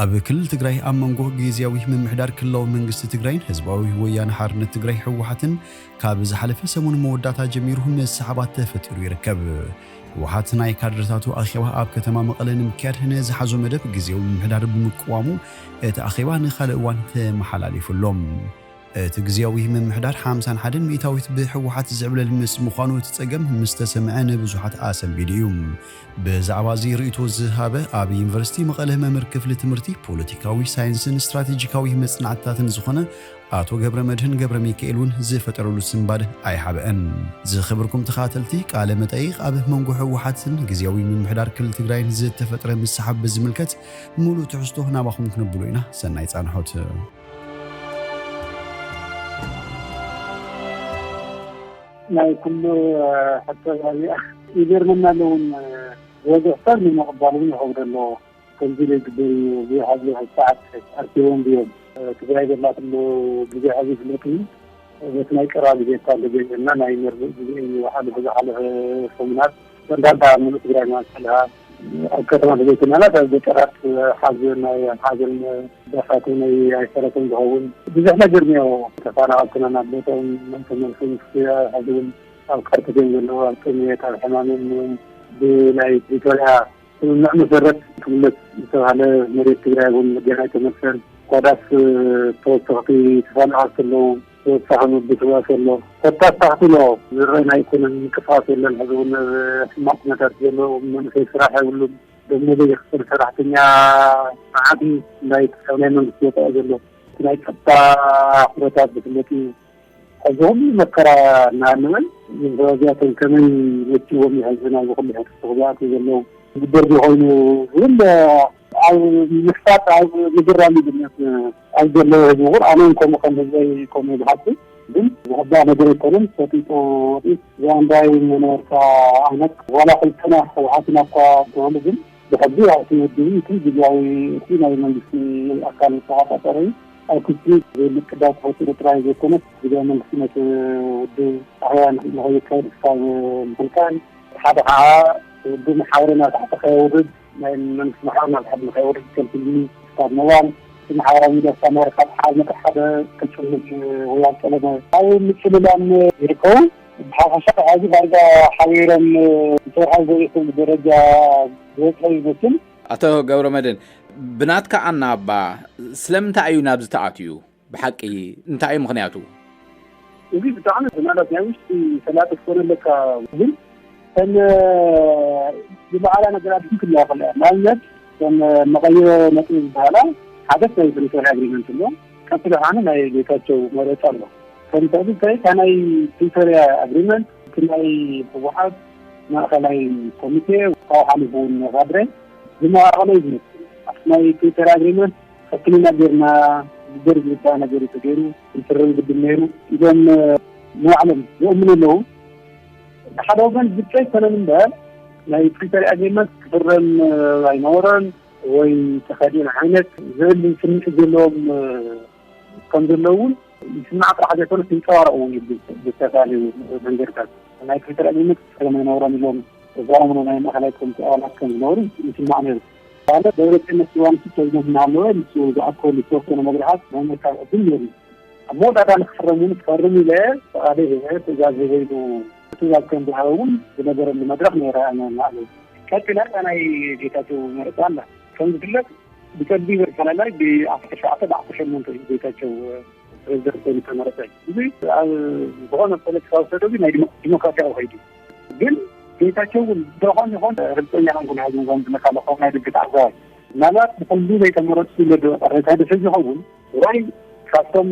ኣብ ክልል ትግራይ ኣብ መንጎ ግዝያዊ ምምሕዳር ክልላዊ መንግስቲ ትግራይን ህዝባዊ ወያነ ሓርነት ትግራይ ህወሓትን ካብ ዝሓለፈ ሰሙን መወዳእታ ጀሚሩ ምስሕባት ተፈጢሩ ይርከብ። ህወሓት ናይ ካድረታቱ ኣኼባ ኣብ ከተማ መቐለ ንምክያድ ንዝሓዞ መደብ ግዝያዊ ምምሕዳር ብምቅዋሙ እቲ ኣኼባ ንኻልእ እዋን ተመሓላሊፉ ኣሎ። እቲ ግዝያዊ ምምሕዳር ሓምሳን ሓደን ሚእታዊት ብህወሓት ዝዕብለል ምስ ምዃኑ እቲ ጸገም ምስ ተሰምዐ ንብዙሓት ኣሰንቢዱ እዩ። ብዛዕባ እዚ ርእይቶ ዝሃበ ኣብ ዩኒቨርሲቲ መቐለ መምህር ክፍሊ ትምህርቲ ፖለቲካዊ ሳይንስን ስትራቴጂካዊ መጽናዕትታትን ዝኾነ ኣቶ ገብረ መድህን ገብረ ሚካኤል እውን ዝፈጠረሉ ስንባድ ኣይሓበአን። ዝኸበርኩም ተኸታተልቲ፣ ቃለ መጠይቕ ኣብ መንጎ ህወሓትን ግዝያዊ ምምሕዳር ክልል ትግራይን ዝተፈጥረ ምስሓብ ብዝምልከት ሙሉእ ትሕዝቶ ናባኹም ክነብሎ ኢና። ሰናይ ጻንሖት። ናይ ኩሉ ሕቶ ዛዚኣ ይገርመና ኣለውን። ዝበዝሕ ሰብ ንምቕባል እውን ይኸብዶ ኣሎ። ከምዚ ኢለ ይግበር እዩ ብዙሕ ኣብዚ ሕዚ ሰዓት ኣርኪቦም ድዮም? ትግራይ ዘላትሉ ግዜ ሕዚ ይፍለጥ እዩ። በቲ ናይ ቀረባ ግዜ እኳ እንተዘይበልና ናይ መርብእ ግዜ እዩ። ሓለፈ ዝሓለፈ ሰሙናት እንዳንታ ሙሉእ ትግራይ ማለት ከለካ ኣብ ከተማ ተዘይኮናላት ኣብ ገጠራት ሓዘን ናይ ሓዘን ዳሳት ናይ ኣይሰረትን ዝኸውን ብዙሕ ነገር እኒኦ። ተፋናቐልትና ናብ ቦቶም ተመልሶም ክስያ ሕዚ እውን ኣብ ከርተት እዮም ዘለዉ ኣብ ጥሜት ኣብ ሕማምን ብናይ ፕሪቶርያ ስምምዕ መሰረት ክምለስ ዝተባሃለ መሬት ትግራይ እውን ገና ኣይተመልሰን። ኳዳስ ተወሰኽቲ ተፋናቐልቲ ኣለዉ። ተወሳኺ ምብስባስ ኣሎ። ኮታስ ታኽቲ ኣሎ። ዝረአ ናይ ኢኮኖሚ ምንቅስቃስ የለን። ሕዚ እውን ሕማቕ ኩነታት ዘሎ መንእሰይ ስራሕ የብሉን። ደሞዙ ዘይክፈል ሰራሕተኛ መዓት እዩ። ናይ ክሳብ ናይ መንግስቲ ወፃኢ ዘሎ እቲ ናይ ፀጥታ ኩነታት ዝፍለጥ እዩ። ሕዚ ኩሉ መከራ እናሃለወ እዚኣቶም ከመይ መፂዎም ይሕዝን ኣብዚ ኩሉ ሕትቲ ክዝኣቱ ዘለዉ ዝግበር ዘይኮይኑ ዝብል ኣብ ምፍጣጥ ኣብ ምግራም እዩ ዝነት ኣብ ዘለዎ ህዝቢ እውን ኣነ እውን ከምኡ ከም ህዝበይ ከምኡ ዝሓስብ ግን ዝሕባእ ነገር ኣይኮነን። ፈጢጡ ወጢት ዝኣንዳይ መነበርታ ዓይነት ዋላ ክልተና ህወሓትና እኳ እንተኾኑ ግን ብሕጊ ኣብቲ ውድብ እቲ ግዝያዊ እቲ ናይ መንግስቲ ኣካል ዝተቆፃፀረ እዩ። ኣብ ክልቲ ዘይምቅዳው ተፈጢሩ ጥራይ ዘይኮነስ ግዝያዊ መንግስቲ ነቲ ውድብ ኣህያ ንኸይካየድ ክሳብ ምኽልካል ሓደ ከዓ ውድብ መሓውረ ናብ ታሕቲ ከየውርድ ናይ መንግስቲ መሓውር ናብ ታሕቲ ንኸይወርድ ከልክልኒ ክሳብ ምባል እቲ ማሕበራዊ ሚድያ ክሳብ መወረ ካብ ሓደ ነጥቢ ሓደ ክልተ ሚልዮን ወያል ጠለበ ኣብ ምፅልላም ይርከቡ። ብሓፈሻ ሕዚ ዳርጋ ሓቢሮም ክሰርሑ ዘይኽእሉ ደረጃ ዝበፅሑ ይመስል። ኣቶ ገብረመድህን፣ ብናትካ ኣናባ ስለምንታይ እዩ ናብዚ ተኣትዩ? ብሓቂ እንታይ እዩ ምኽንያቱ? እዚ ብጣዕሚ ማለት ናይ ውሽጢ ፈላጢ ክትኮነ ኣለካ ግን ከም ዝበዓላ ነገራት ግን ክለያ ከለያ ንኣብነት ከም መቐይሮ ነጥቢ ዝበሃላ ሓደስ ናይ ፕሪቶሪያ ኣግሪመንት ኣሎ። ቀፅሎ ከዓኒ ናይ ጌታቸው መረፃ ኣሎ። ከምዚ እንታይ እታ ናይ ፕሪቶሪያ ኣግሪመንት እቲ ናይ ህወሓት ማእኸላይ ኮሚቴ ካብኡ ሓሊፉ እውን ካድረ ዝመቓቐሎ እዩ ዝመስል። ኣብቲ ናይ ፕሪቶሪያ ኣግሪመንት ቀጥልና ጌርና ግበር ዝግባእ ነገር እዩ ተገይሩ ክንፍርም ግድን ነይሩ ኢሎም ንባዕሎም ይእምኑ ኣለዉ። ሓደ ወገን ግልፂ ኣይኮነን እምበር ናይ ፕሪቶሪያ ኣግሪመንት ክፍረም ኣይነበሮን ወይ ተኸዲን ዓይነት ዝብል ስምዒት ዘለዎም ከም ዘለዉ እውን ይስማዕ ጥራሕ ዘይኮነስ ይንፀባረቕ እውን እዩ ብዝተፈላለዩ መንገድታት ናይ ፕሪቶሪያ ኣግሪመንት ክፍረም ኣይነበሮን ኢሎም ተዛረብሉ ናይ ማእኸላይ ኮሚቴ ኣባላት ከም ዝነበሩ ይስማዕ ነይሩ። ማለት ደብረፅዮን ምስ ዮሃንስ ተዝኖ እናሃለወ ንሱ ዝኣከበሉ ዝተወሰነ መድረኻት ናይ ምርካብ ዕድል ነይሩ። ኣብ መወዳእታ ንክፍረም እውን ክፈርም ኢለ ፍቓደይ ሂበ ትእዛዝ ሂበ ኢሉ ትእዛዝ ከም ዝሃበ እውን ዝነገረሉ መድረኽ ነይረ። ኣነ ንባዕለይ ቀፂላ እታ ናይ ጌታቸው መረፃ ኣላ። ከም ዝፍለጥ ብሰልፊ ይበል ፈላላይ ብዓሰርተ ትሽዓተ ብዓሰርተ ሸሞንተ እዩ ጌታቸው ፕሬዚደንት ኮይኑ ዝተመረፀ። እዚ ኣብ ዝኾነ ፖለቲካዊ ሰደዱ ናይ ዲሞክራሲያዊ ከይዱ ግን ጌታቸው እውን ዝኾን ይኾን ርግፀኛ ኮንኩ ናይ ዝንዛም ዝመካለ ከም ናይ ደገ ተዓዛዋይ ምናልባት ብኩሉ ዘይተመረፅኩ ኢለ ዶ ጠሬታ ድሕዝ ይኸውን ወይ ካብቶም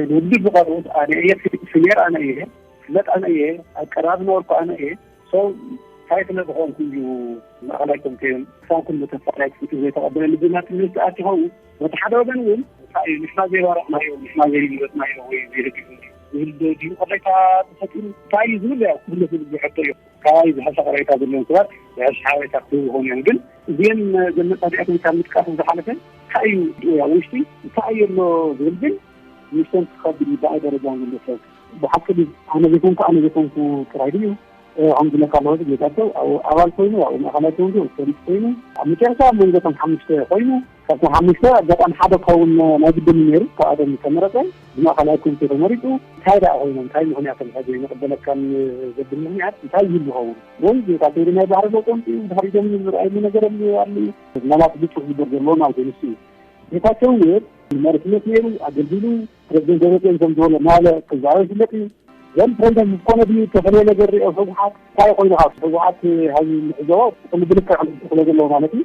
ንውድብ ዝቐርቡት ኣነ እየ ሲኒየር ኣነ እየ ፍለጥ ኣነ እየ ኣቀራርብ ነበርኩ ኣነ እየ ሰው እንታይ ስለ ዝኾንኩ እዩ ማእኸላይ ኮሚቴ ክሳብ ኩሉ ተፋላይ ክፍቱ ዘይተቐበለ ልብና ትምህርቲ ኣቲ ኸውን በቲ ሓደ ወገን እውን እንታይ እዩ ንሕና ዘይባረቕናዮ ንሕና ዘይመረፅናዮ ወይ ዘይደግፍናዮ ዝብል ዶ ድዩ ቅሬታ ተፈጢሩ እንታይ እዩ ዝብል ያው ክምለስ ዝግብኦ ሕቶ እዩ። ካባይ ዝሓሸ ቅሬታ ዘለዎም ሰባት ዝሓሸ ሓበሬታ ክህቡ ይኾኑ እዮም ግን እዚኦም ዘመፃድያቶም ካብ ምጥቃሶም ዝሓለፈ እንታይ እዩ ድኡ ኣብ ውሽጢ እንታይ እዩ ኣሎ ዝብል ግን ንሶም ክኸብድ እዩ ብኣይ ደረጃ ዘሎ ሰብ ብሓቂ ድዩ ኣነ ዘይኮንኩ ኣነ ዘይኮንኩ ጥራይ ድዩ ከም ዝለካ ኣለዎ ጌታቸው ኣብኡ ኣባል ኮይኑ ኣብኡ ማእኸላይ ኮይኑ ፖሊስ ኮይኑ ኣብ መጨረሻ ኣብ መንጎ እቶም ሓሙሽተ ኮይኑ ካብቶም ሓሙሽተ ኣጋጣሚ ሓደ ክኸውን ናይ ግድን ነይሩ። ካብኣቶም ዝተመረፀ ብማእኸላይ ኮሚቴ ተመሪፁ እንታይ ደኣ ኮይኖም እንታይ ምኽንያቶም ሕዚ ንቕበለካን ዘብል ምኽንያት እንታይ ይህሉ ይኸውን ወይ ጌታቸው ናይ ባህሪ ለውጦ ምፅኡ ድሕሪቶም ዝረኣየሉ ነገር ኣሉ። ምናልባት ግጭት ዝግበር ዘለዎ ማለት እዩ ንሱ እዩ። ጌታቸው ግን መሪሕነት ነይሩ ኣገልጊሉ ፕሬዚደንት ደብረፅዮን ከም ዝበሎ ማለ ክዛረብ ይፍለጥ እዩ። ዘን ፕሬዚደንት ዝኾነ ድዩ ዝተፈለየ ነገር ሪኦ ህወሓት እንታይ ኮይኑ ካብ ህወሓት ሀዚ ምሕዘቦ ኩሉ ብልክዕ ክለ ዘለዎ ማለት እዩ።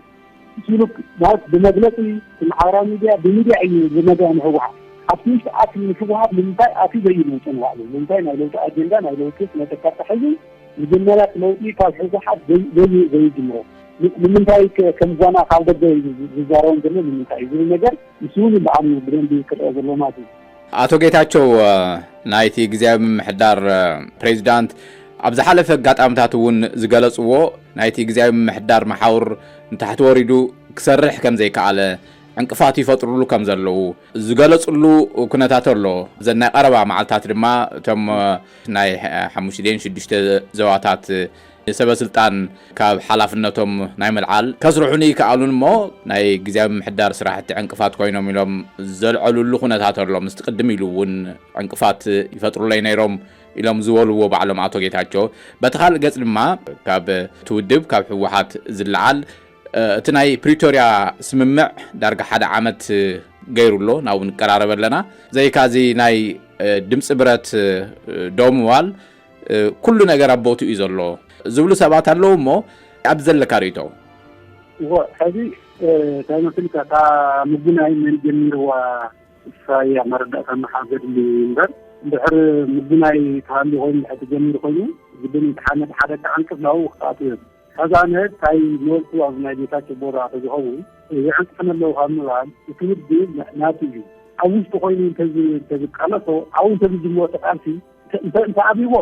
ሲሉ ማለት ብመግለፂ ብማሕበራዊ ሚድያ ብሚድያ እዩ ዝነገር ንህወሓት ኣብቲ ውሽጢ ኣትዩ ንህወሓት ንምንታይ ኣትዩ ዘይሉ ውፅን ባዕሉ ንምንታይ ናይ ለውጢ ኣጀንዳ ናይ ለውጢ ስነተካታ ሕዚ መጀመርያ ለውጢ ካብ ህወሓት ዘይጅምሮ ንምንታይ ከምዛና ካብ ደገ ዝዛረቦም ዘሎ ንምንታይ እዩ ዝብል ነገር ንሱ እውን በዓል ብደንቢ ክረአ ዘለዎ ማለት እዩ። ኣቶ ጌታቸው ናይቲ ግዜያዊ ምምሕዳር ፕሬዚዳንት ኣብ ዝሓለፈ ኣጋጣምታት እውን ዝገለፅዎ ናይቲ ግዜያዊ ምምሕዳር መሓውር ንታሕቲ ወሪዱ ክሰርሕ ከም ዘይከኣለ ዕንቅፋት ይፈጥሩሉ ከም ዘለዉ ዝገለፅሉ ኩነታት ኣሎ። ዘን ናይ ቀረባ መዓልታት ድማ እቶም ናይ ሓሙሽተ ሽዱሽተ ዘዋታት ሰበ ስልጣን ካብ ሓላፍነቶም ናይ ምልዓል ከስርሑኒ ይከኣሉን እሞ ናይ ግዜያዊ ምምሕዳር ስራሕቲ ዕንቅፋት ኮይኖም ኢሎም ዘልዐሉሉ ኩነታት ኣሎ። ምስቲ ቅድም ኢሉ እውን ዕንቅፋት ይፈጥሩለይ ነይሮም ኢሎም ዝበልዎ ባዕሎም ኣቶ ጌታቸው በቲ ካልእ ገጽ ድማ ካብ እቲ ውድብ ካብ ህወሓት ዝለዓል እቲ ናይ ፕሪቶርያ ስምምዕ ዳርጋ ሓደ ዓመት ገይሩ ኣሎ ናብኡ ንቀራረብ ኣለና። ዘይካዚ ናይ ድምፂ ብረት ደው ምባል ኩሉ ነገር ኣብ ቦትኡ እዩ ዘሎ ዝብሉ ሰባት ኣለዉ እሞ ኣብ ዘለካ ርእቶ እዎ ሕዚ እንታይ መስልካ እታ ምጉናይ መን ጀሚርዋ እሳያ መረዳእታ መሓዘ ድልዩ እምበር እንድሕር ምጉናይ ተሃልዩ ኮይኑ ድሕር ተጀሚሩ ኮይኑ ግድን እቲ ሓመድ ሓደ ክዓንቅፍ ናብኡ ክኣትው እዮም። ከዛ ንህድ ታይ ንወልቱ ኣብ ናይ ጌታቸው ቦታ ተዝኸውን ይዕንቅፍን ኣለዉ ካብ ምባል እቲ ውድብ ናቱ እዩ። ኣብ ውሽጡ ኮይኑ እንተዝቃለሶ ኣብኡ እንተዝጅምሮ ተቃልሲ እንተ ኣብዎ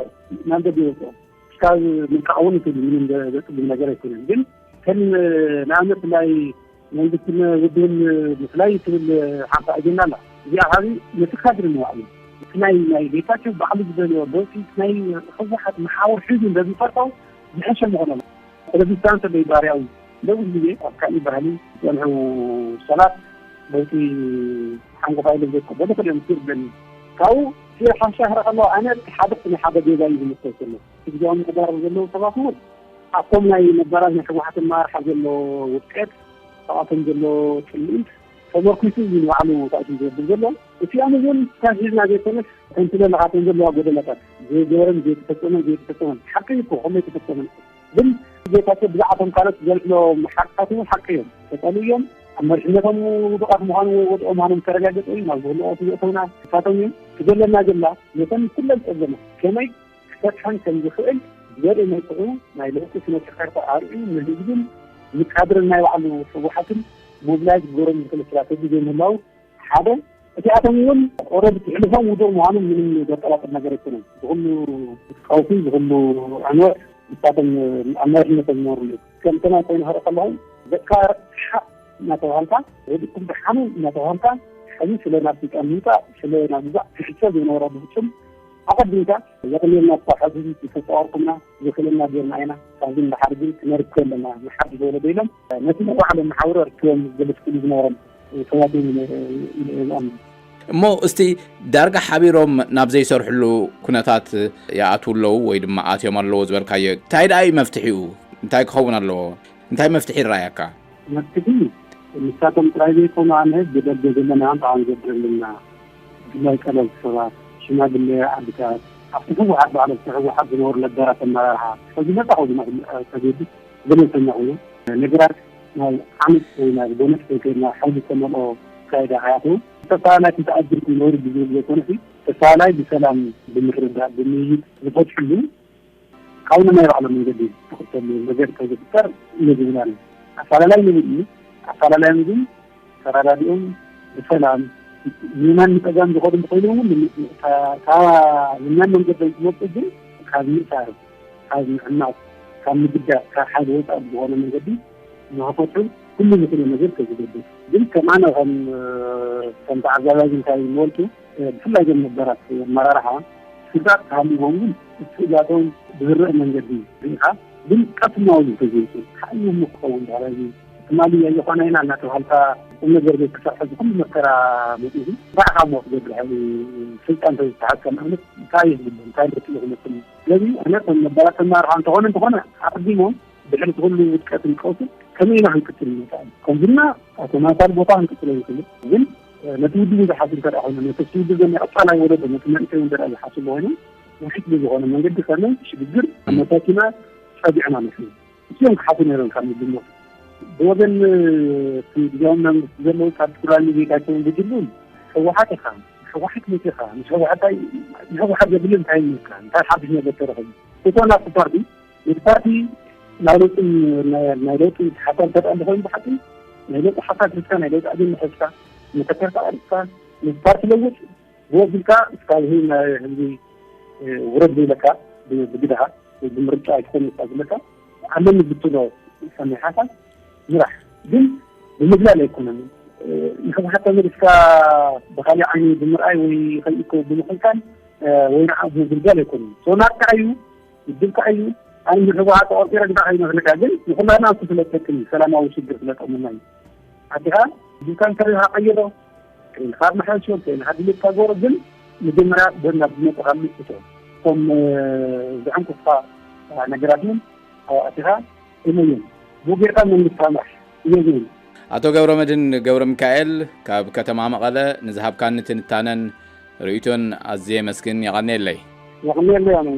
ናብ ደገ ይወፅኦ እስካብ ምልቃቕ እውን ይትሉ ምንም ዘፅግም ነገር ኣይኮነን። ግን ከም ንኣብነት ናይ መንግስትን ውድብን ምፍላይ ትብል ሓንቲ ኣጀንዳ ኣላ። እዚኣ ካብ ነቲ ካድሪ ንባዕሉ እቲ ናይ ናይ ጌታቸው ባዕሉ ዝበልዮ ለውጢ ናይ ህወሓት መሓውር ሒዙ እንተዝሰርሖ ዝሐሸ ምኾነ። ፕሮቴስታንት ኣለይ ባርያዊ ነዊሕ ግዜ ኣብ ካሊእ ባህሊ ዝፀንሑ ሰባት ለውጢ ሓንጎፋ ኢሎም ዘይቀበሉ ክልኦም ትርደኒ ካብኡ ስለ ሓምሻ ክረ ከለዋ ኣነ ሓደ ናይ ሓደ ገዛ እዩ ዝምልከት ዘሎ። ግዜያዊ ምሕዳር ዘለዉ ሰባት እውን ኣብቶም ናይ ነባራት ናይ ህወሓት ኣመራርሓ ዘሎ ውድቀት ካብኣቶም ዘሎ ፅልኢት ተመርኪሱ እዩ ንባዕሉ ታእቲ ዘብል ዘሎ። እቲኦም እውን ካብ ሒዝና ዘይኮነስ ተንትለ ለኻቶም ዘለዋ ጎደላታት ዘይገበረን ዘይተፈፀመን ዘይተፈፀመን ሓቂ እኮ ከመይ ተፈፀመን ግን ጌታቸው ብዛዕባቶም ካልኦት ዘልዕሎ ሓቅታት እውን ሓቂ እዮም። ተጠሉ እዮም ኣብ መሪሕነቶም ውዱቃት ምዃኑ ወይ ወድኦ ምዃኖም ተረጋገጠ እዩ ናብ ዝህልኦ ትዘእተውና ንሳቶም እዮም ትዘለና ዘላ ነተን ኩለን ፀገማት ከመይ ክፈትሐን ከም ዝኽእል ዘርኢ መልክዑ ናይ ለውጢ ስነ ጨፈርታ ኣርእዩ ንህዝብን ንካድርን ናይ ባዕሉ ህወሓትን ሞብላይዝ ክገብሮም ዝኽእል ስትራተጂ ዘይምህላው ሓደ እቲኣቶም እውን ኦረዲ ትሕልፎም ውዱእ ምዃኑ ምንም ዘጠራጥር ነገር ኣይኮነን። ብኩሉ ቀውሲ ብኩሉ ዕንወት ንሳቶም ኣብ መሪሕነቶም ዝነበሩ እዮም። ከምቲ ናይ ኮይኑ ክርኢ ከለኹ ደቃ ሓ እናተባሃልካ ወዲኩም ብሓኑ እናተባሃልካ ሕዚ ስለ ናብ ስልጣን ምምፃእ ስለ ናብ ግዛዕ ክሕሰብ ዝነበሮ ብፍፁም ኣቐዲምካ ዘቕልልና እኳ ሕዚ ዝተፀዋርኩምና ዝኽእለና ጌርና ኢና። ካብዚ ንደሓር ግን ክነርክ ኣለና ንሓዲ ዝበለ ደይሎም ነቲ ናይ ባዕሎም መሓውሮ ኣርክቦም ዝገለፅኩሉ ዝነበሮም ሰባት እዮም ኢለ እየ ዝኣምን። እሞ እስቲ ዳርጋ ሓቢሮም ናብ ዘይሰርሕሉ ኩነታት ይኣትዉ ኣለዉ ወይ ድማ ኣትዮም ኣለዎ ዝበልካዮ እንታይ ደኣ እዩ መፍትሒኡ? እንታይ ክኸውን ኣለዎ? እንታይ መፍትሒ ይረኣየካ? መፍትሒ ንሳቶም ጥራይ ዘይኮኑ ኣነ ብደገ ዘለና ኣንጣዓን ዘድር ኣለና። ብፍላይ ቀለልቲ ሰባት፣ ሽማግለ ዓድታት፣ ኣብቲ ህወሓት በዓል ኣብቲ ህወሓት ዝነበሩ ነባራት ኣመራርሓ ሕዚ ነፃ ኮይኑ ተገዱ ገለልተኛ ኮይኑ ነገራት ናይ ዓመት ወይ ናብ ጎነፍ ወይ ከ ናብ ሓይሊ ዝተመልኦ ኣካይዳ ከይኣተው ተፋላላይ ተኣጅርኩም ነውሪ ብዝብል ዘይኮነ ተፋላላይ ብሰላም ብምርዳእ ብምይይጥ ዝፈትሕሉ ካብኡ ናይ ባዕሎም መንገዲ ዝኽተሉ ነገር ከዝፍጠር እየ ዝብል ኣነ። ኣፋላላይ ንብል እዩ። ኣፋላላይ ግን ተረዳዲኦም ብሰላም ንየማን ንፀጋም ዝኸዱ እንተኮይኖም እውን ካብ የማን መንገዶም ክመፁ ግን ካብ ምእሳር ካብ ምዕማፅ ካብ ምግዳእ ካብ ሓይሊ ወፃኢ ብዝኾነ መንገዲ ንክፈትሑ ኩሉ ዝኽእሎ ነገር ከዝገብር ግን ከም ኣነ ከም ከም ተዓዛባይ እንታይ ንወልቱ ብፍላይ ዞም ነበራት ኣመራርሓ ስጋት ተሃልዎም ግን እቲ ስጋቶም ብዝረአ መንገዲ ርኢኻ ግን ቀጥናዊ ተገይፁ ሓዩ ክኸውን ባህላዊ ትማሊ ያየኾና ኢና እናተባሃልካ ቁም ነገር ዘይተሰርሐ ዝኩሉ መከራ መፅኡ ባዕኻ ሞ ትገብር ስልጣን ተዝተሓዝካ ማለት እንታይ ይህልዎ እንታይ መፅኡ ክመፅእ ስለዚ ኣነ ከም መባላት ተማርሖ እንተኾነ እንተኾነ ኣቅዲሞም ድሕሪ ኩሉ ውድቀትን ቀውስን ከመይ ኢና ክንቅፅል ንኽእል ከምዝና ኣቶ ማሳል ቦታ ክንቅፅሎ ይኽእል ግን ነቲ ውድብ ዝሓስብ እንተ ኮይኑ ነቲ ውድብ ዘ ቀፃላይ ወለዶ ነቲ መንእሰይ እንተ ዝሓስብ ኮይኑ ውሒት ብዝኾነ መንገዲ ከመይ ሽግግር ኣመቻችና ፀቢዕና ንሕና እዚኦም ክሓቱ ነይሮም ካብ ምጅምር ብወገን እቲ ግዜያዊ መንግስቲ ዘለዉ ካብ ትግራይ ጌታቸውን ጉጅሉን ህወሓት ኢኻ ህወሓት ሞት ኢኻ ምስ ህወሓት ንህወሓት ዘብለ እንታይ ኢልካ እንታይ ሓድሽ ነገር ተረኸቡ እኮ ናብቲ ፓርቲ ነቲ ፓርቲ ናይ ለውጢ ናይ ለውጢ ሓሳብ ተርኢ እንተኾይኑ ብሓቂ ናይ ለውጢ ሓሳብ ሒዝካ ናይ ለውጢ ኣጀንዳ ሒዝካ መተከርካ ኣሪፅካ ነቲ ፓርቲ ለውጥ ብወግልካ እስካብ ህዝቢ ውረድ ዘይለካ ብግድኻ ብምርጫ ኣይትኾን ካ ዝለካ ኣለኒ ብትሎ ሰናይ ሓሳብ ምራሕ ግን ብምግላል ኣይኮነን ንሕወሓት ተመሊስካ ብካሊእ ዓይኒ ብምርኣይ ወይ ከይእኮ ብምክልካል ወይ ንዓ ብምግልጋል ኣይኮነን ናትካ እዩ ውድብካ እዩ ኣነ ንሕወሓት ተቆርቂረ ግዳ ከይመስለካ ግን ንኩላትና ክፍለጠክን ሰላማዊ ሽግር ፍለጠሙና እዩ ኣዲኻ ውድብካ እንተሪኻ ቀይሮ ክኢልካ መሓሾ ክኢልካ ድሌትካ ገሮ ግን መጀመርያ በና ዝመፅኻ ምእቶ እቶም ዝዕንቁፍካ ነገራት እውን ኣቲኻ እመዮም ብኡ ጌርካ መንግስቲ ምራሕ እዮ ዝብል ኣቶ ገብረመድህን ገብረሚካኤል ካብ ከተማ መቐለ ንዝሃብካኒ ትንታነን ርእይቶን ኣዝየ የመስግን የቐንየለይ። የቐንየለይ ኣነ